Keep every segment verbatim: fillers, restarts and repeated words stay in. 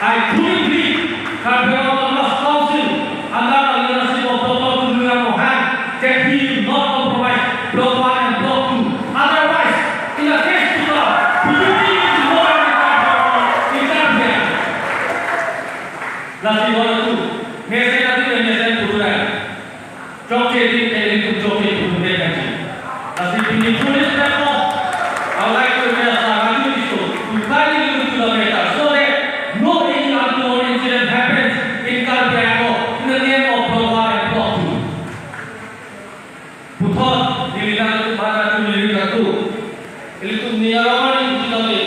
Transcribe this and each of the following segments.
I truly believe that the Autonomous Council under the leadership of Doctor Tuliram Ronghang, that he will not compromise Block one and Block two. Otherwise, in the days to come, B J P will be more than the in Karbi Anglong. Lasi hol tu, mesen ati mesen puturan. Chokche din ke ilitum chokche puturan kaji. Lasi pini through this platform, I would like to request our Raju Tissot to kindly look into the matter so that no any untoward incident happens in Karbi Anglong in the name of Block one and Block two. Puthot, neli nangtum aphan neli nangtum, ilitum ni arong arni puji kami.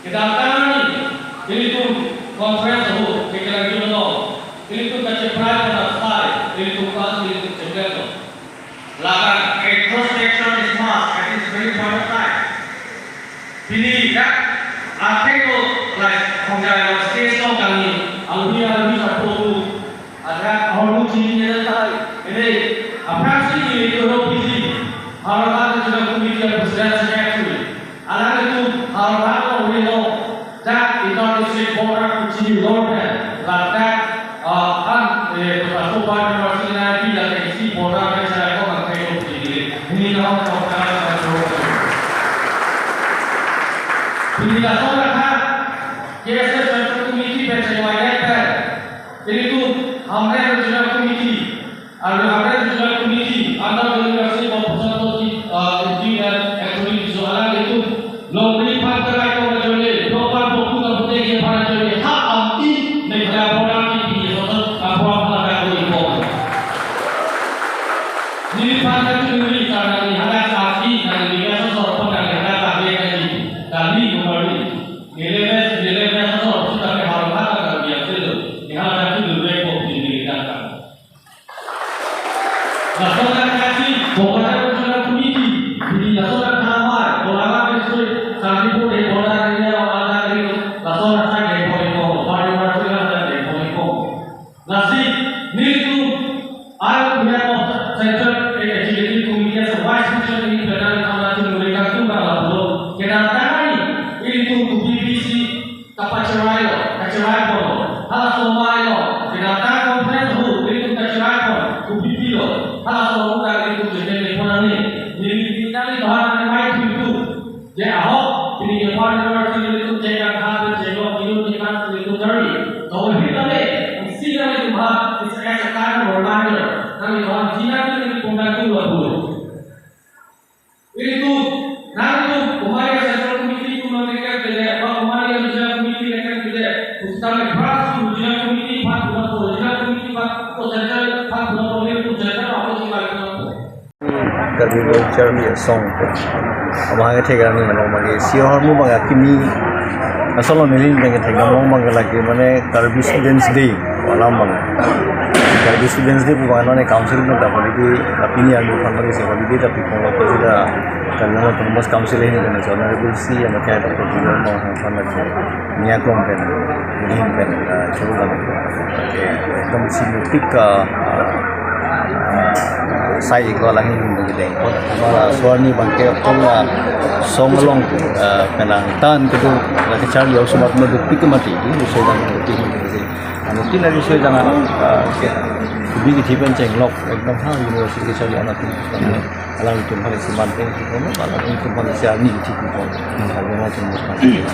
Kedamtang arni, ilitum conference ahut, kekelang juno, ilitum kacheprai pen asai, ilitum pas, ilitum chepleto. Laban introspection is must, it is very important time. Pini dak, akhir ko, like, khongjai lo, stage lo kami, alwi alwi sapo tu, ada ahormu chini nena tai, ini, aphrangsi ini koro pisi, harap ada juga komiti yang bersedia sedia tu. Alanglitum harap ada uri lo, dak inter district border kuchini lo pen, ladak, ah, an, eh, kota Soba University na di dak isi border pen saya ko kan kayo kuchini. Ini nama kota kan. Ini lason lahat, K S A Central Committee pen chengwai pen. Ilitum Hamren Regional Committee, aro Hamren Regional Committee under the leadership of Professor T, uh, T and Anthony Tissot alanglitum longri aphan kerai kong ajoine, Block one Block two aphan pute ke aphan ajoine, ha am i Meghalaya border kepi ason ason apor aphan adak kori kong. Neliphan kachiningri karena neli hadak sasi, neli ke sosor aphan neli hadak kave kaji, kali kembali. Nilai, nilai sosor, sudah ke hal hal akan dia selo. Ni hal akan tu lebih kok di nilai datang. Lason akan kaji, Bogor Regional Committee, di lason akan amai, Bogor Region, Santipur, di Bogor Region, ada di lason akan di Bogor, Bogor Region, ada di Bogor. Lasi, nelitum, I on behalf of Central Executive Committee as a Vice President in Federal Council, nelitum kangtung bang lapulo. Kedamtang arni, ilitum ke B P C, kapacherai lo, kacherai pon lo. Halaso amei lo, kedamtang conference ahut, ilitum kacherai pon, ke B P lo. Halaso ahut ilitum jengkel pon ani. Neli, neli, neli, neli, neli, neli, Ya, ahok, pini ke pan nelitum jengkang ha, jengkang ilun jengkang nelitum kari. Kau hitam eh, isi nelitum ha, it's as a kind of reminder. Nelitum ha, jina nelitum pun tu lapulo. Itu, nelitum, kemari Central Committee tu memberikan kerja, apa kemari Regional Committee akan kerja. Ustaz Ibrahim Regional Committee, pan pun apa Regional Committee, pan, atau Central, pan pun apa Regional Committee, apa sih? Karbi Anglong Charli Asong. Abang ke thek kami nang abang ke si ahormu abang ke kimi. Asal lo neli abang ke thek nang abang ke lake mane Karbi Students Day. Alam abang. Karbi Students Day pu abang nane council no dapat di, tapi ni anu kan lagi siapa di, tapi kalau kita Karbi Anglong Autonomous Council ini kan, so, Honorable C yang kayak dapat di abang kan lagi. Nia klong pen, ning pen, ah, churu lang. Okay, ekdom isi mutik ka, ah, ah, sai ko lang ning pen deng. Ko, ah, suarni abang ke kong la song along, ah, penang tan kedo la kecharli au sumat meduk pik mati, di, so lang mutik mati. Anu tin lagi so jangan, ah, ke, di kiti pen chenglok, ekdom ha university kecharli anak tin. Alangtum hale si manteng si kono, alangtum hale si arni si kono. Hmm. Alangtum hale si manteng.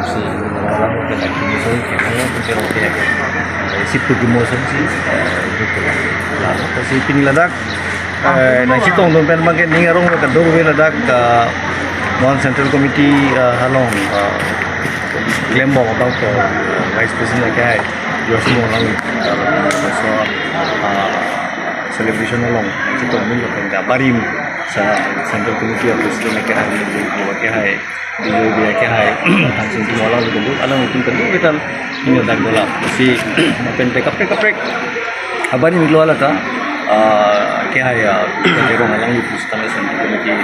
Si orang ke lagi ni so, si orang ke si pergi mo si, eh, gitu. Nah, si pini ladak, Eh, nangchetongdun pen abangke ning arong lo kadokave ladak, ah, non Central Committee, ah, along, ah, klembom abang ko, ah, Vice President akehai, Joshua Monglang, ah, so, ah, celebration along nangchetongdun lapen ke abarim sa Central Committee a President akehai, akehai, Bijoy Bey akehai, Thangsing Timung along keduk, alanglitum keduk kita ini dak dola. Si, lapen ke kaprek kaprek abarim iklo alata, ah, akehai, ah, Jerong alangli pusitame Central Committee,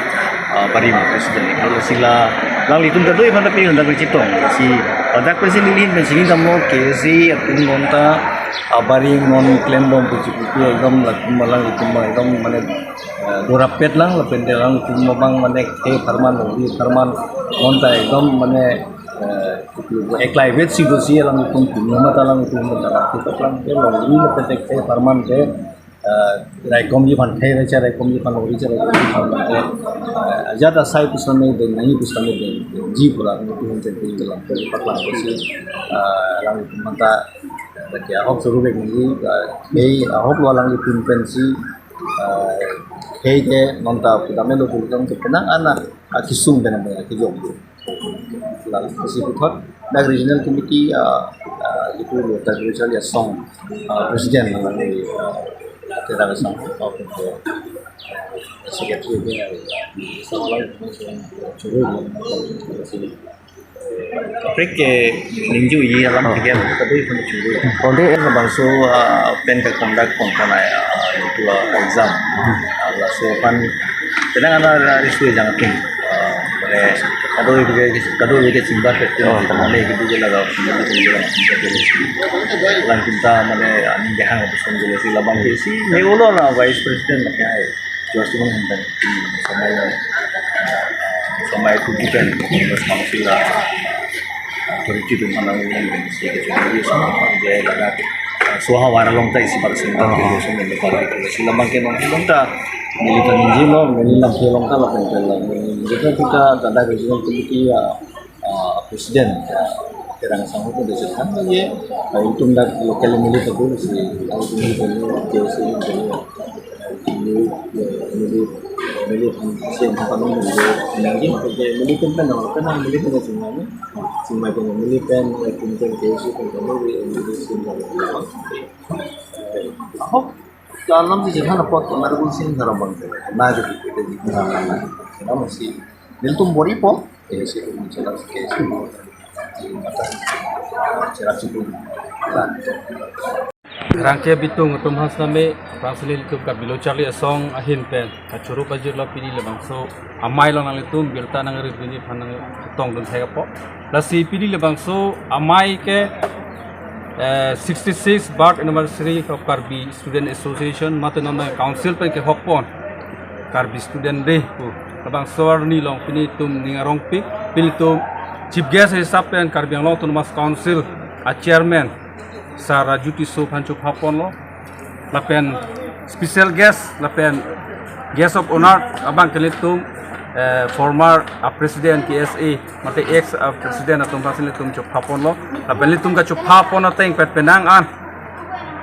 ah, abarim President iklo, si la alanglitum keduk iphan tapi dak chetong. Si ladak pensi neli pensi damlo K S A atum bonta abarim non klembom pusi pusi ekdom latum alanglitum ekdom mane, eh, dorapet lang lapen ke alanglitum abang mane khei apharman, longri apharman bonta ekdom mane, eh, eklai vet si dosi alanglitum pini mata alanglitum mata la kita lang ke longri lapen ke khei apharman ke, eh, raikomji aphan khei, raicha raikomji aphan, longri cha raikomji aphan ke, eh, ajat asai pusitame deng, nangji pusitame dengji pu alanglitum pen pini dalam ke paklang si, eh, alanglitum mata Bagi ahok choro vek nangji, ah, khei ahok lo alanglitum pensi, ah, khei ke bonta pudamlo pulote penang an akesung pen abang kejok do. Lalu si puthot dak regional committee, ah, ah, itu lo dak regional asong, ah, president nangli, ah, Terang Asong, ah, secretary ke, ah, so alanglitum choro vek nangji. Kaprek ke ningje-i alam Oh. tiga, tapi pun curu. Konde labangso, ah, pen ke conduct pon kanai, ah, itu, ah, exam. Ah, laso aphan penang an riso ejang atum. Ah, mane kadokave ke, kadokave ke chingbar ke Oh. mane ke dulu laga, alang kita mane aning kehang atum sendiri si labang ke si, ne ulo na Vice President na kya hai. Joshua Monglang, hmm, samai, samai kukikan, Congress Council la, authority atum aphan nang, nang, nang, so havar along ta isi percent ta, Oh. so nang, si labang ke nang, nang ta, neli ta ningje lo, neli lam ke along ta lapen ke la, neli ta kita, ta dak regional committee, ah, ah, president, ah, Terang Asong pu desa kan ye, ah, itum dak local M L A ta dulu si, ah, itum dulu, K S A dulu, dulu, ya, dulu, dulu, si yang apa namanya, dulu, yang ini, pakai dulu kan, kan, kan, dulu kan, semua ni, semua kan, dulu kan, ya, itum kan, K S A kan, kan, dulu, dulu, semua ni. Ahok, dalam si jahan apa, kemarin pun sih, ngarang bang, nah, jadi kita di mana, mana, kita masih, nelitum bor-ipo, K S A pun jelas, K S A pun jelas, jelas itu. Rangke bitung atum aphan sitame, aphrangsi nelitum Karbi Lo Charli Asong ahin pen kachoro pajirlo pini labangso amei along nanglitum birta nangridunji aphan nangtongdun thek apot. Lasi pini labangso amei ke, eh, sixty-six birth anniversary of Karbi Student Association, mate non council pen kehokpon Karbi Student Day pu labangso arni along pini itum ning arongpik, pini itum chief guest hisap pen Karbi Anglong Autonomous Council a chairman Sir Raju Tisso aphan chophaponlo, lapen special guest lapen guest of honor abang ke nelitum, eh, former, ah, president K S A, mate ex, ah, president atum aphansi nelitum chophaponlo, lapen nelitum kachophapon ateng pen penang an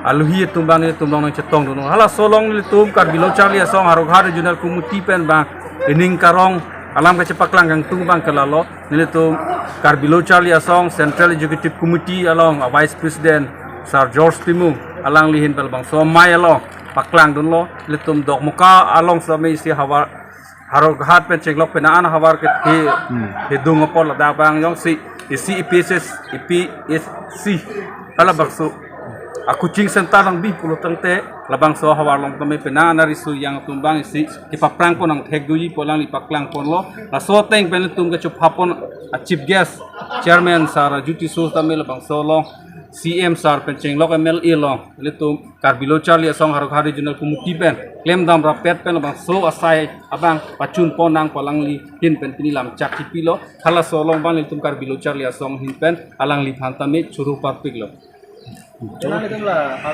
aluhi atum abang nelitum along nangchetongdun. Halaso along nelitum Karbi Lo Charli Asong Howraghat Regional Committee pen abang ining karong alam kachepaklang kangtung abang ke lalo, nelitum Karbi Lo Charli Asong Central Executive Committee along a Vice President Sir George Timung alangli ahin pen labangso amei along paklangdunlo, nelitum Dokmoka along sitame isi havar Howraghat pen chenglok penang an havar kethe, Hmm. kedung apot ladak abang jongsi isi A P S S, A P S C, halabangso a coaching center nangbi pulo tangte labangso havar along tame penang an ariso yang atum abang isi kepaphrang pon nangthekdunji pu alangli paklangponlo. Laso ateng pen nelitum kachophapon a chief guest chairman Sir Raju Tisso tame labangso along C M sir pen chenglok M L A along nelitum Karbi Lo Charli Asong Howraghat Regional Committee pen klemdam rapet pen labangso asai abang pachunpon nang pu alangli ahin pen pini lam chak kipilo. Halaso along abang nelitum Karbi Lo Charli Asong ahin pen alangliphan tame choro parpiklo.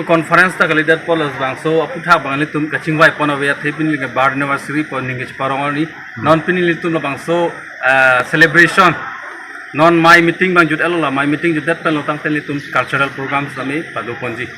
Conference ta kalidet apot labangso aputhak abang nelitum kachingvaipon ave athe pini ke birth anniversary pu ning kacheparong arni. Non pini nelitum labangso, eh, celebration. Non amei meeting abang jut-etlo, la amei meeting jutdet penlo tangte nelitum cultural programs tame padoponji.